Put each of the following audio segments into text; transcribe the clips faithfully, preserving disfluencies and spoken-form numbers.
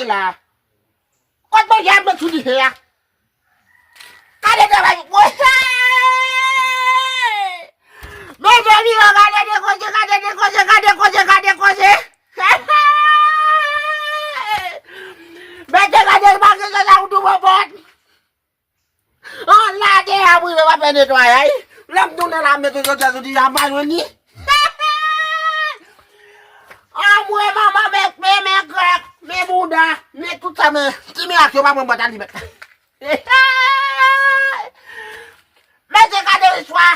la. Kot manje ap met sou dife a? Gade travay mwen. Mezanmi, gade de koze, gade de koze, gade koze, gade koze. Mete gade l, pa gen sa ou tou pòpòt. An lage a brile, w ap fè netwayay. Lè m tounen la, m mete sou tèt ou, di a pa jwenn li. Anmwe manman, men, men, men krèk, men bouda, men tout sa, men ti mirak yo pa pran bwat alimèt. Mesye, gade istwa.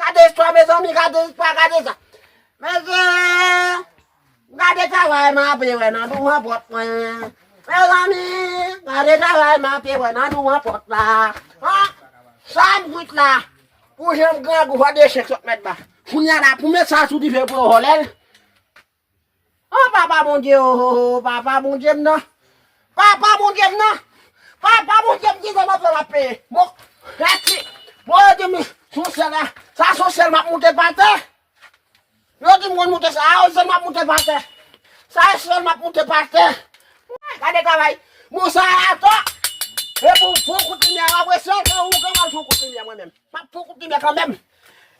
Gade istwa, mezanmi, gade istwa, gade sa. Mesye, gade travay m ape wè nan douvan pòt mwen. Mezanmi, gade travay m ape wè nan douvan pòt la. An, sa m kwit la. Pou jan m grangou, fò de chen sot mèt ba. Kounye a la, pou met sa sou dife pou yo vòlè l. O papa Bondye, o, o, o, papa Bondye m nan. Papa Bondye m nan. Papa Bondye m, ki jan m ap fè m ap peye. Bon, mèsi. Bon, yo di m, se yon sèl la. Sa se yon sèl m ap moute pa tè. Yo di m konn moute sa, a, se sèl m ap moute pa tè. Sa se sèl m ap moute pa tè. Gade travay. Bon, sa a atò. E pou, pou kout limyè, w ap wè sèl ke ou ke m al fè yon kout limyè mwen menm. M ap fè yon kout limyè kanmenm.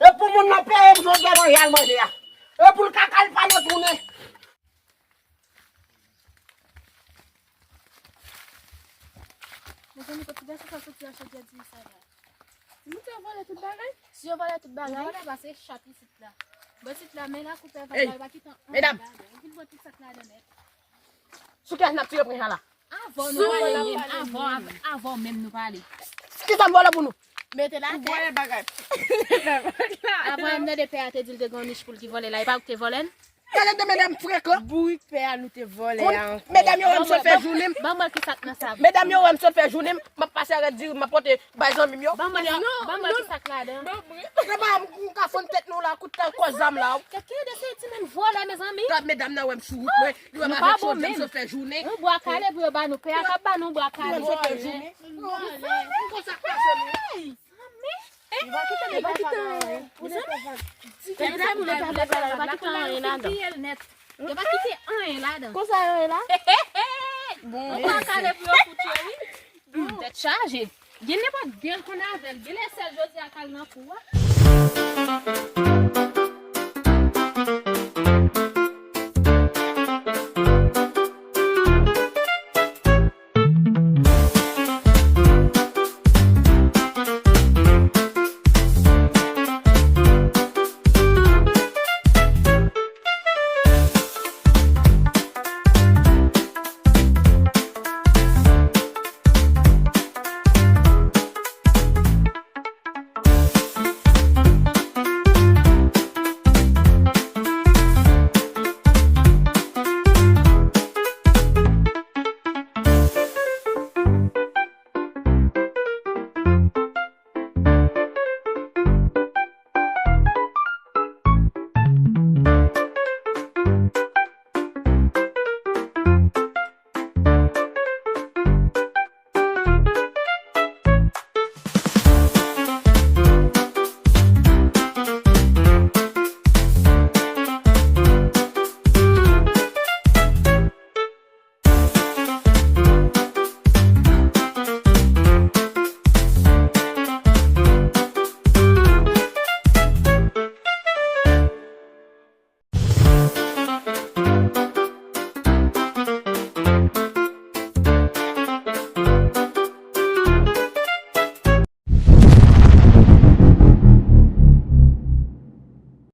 E pou moun nan peye m jodi a manje al manje a. E pou l kaka l pa nan tounen. Mezanmi, kot ti gason sa soti achte djè diri sa la? Timoun sa vòlè tout bagay? Si yo vòlè tout bagay, yo vòlè pase chat isit la. Bon, isit la, men la koupè vag la, yo pa kite anyen ladan. Yo vin pran tout sa k ladan nèt. Sou kiyès n ap tire pran sa la? Avan nou pale, avan, avan menm nou pale. Kisa m vòlè pou nou? Mete l atè. Ou vòlè bagay. Avan m tande pè a te di l te gen yon nich pou l ki vòlè la, e pa ou ki te vòlè l? Gade de medam frekan. Bourik pè a nou te vòlè a ankò. Medam yo wè m sot fè jounen m. Ban mwen kisa k nan sa. Medam yo wè m sot fè jounen m, m ap pase avèk diri, m ap pote bay zanmi m yo. Ban mwen, ban mwen kisa k ladan. Nan pa m ka fonn tèt nou la, kout kòz zam la. Kèk ki de se timoun vòlè, mezanmi. Gad medam nan wè m sou wout mwen. Li wè m avèk sodye m sot fè jounen. Yon bwa kale pou yo ba nou. Pè a k ap ba nou bwa kale. Li wè m sot fè jounen. Ou konn sa k pase nou. Li pa kite, li pa kite. Yo pa kite anyen ladan. Yo pa kite anyen ladan. Konsa yo ye la? Bon, ou pa kale pou yo koute, wi. Tèt chaje. Gen nenpòt gèl konn avè l. Gen lè sèl jodi a k al nan kou a.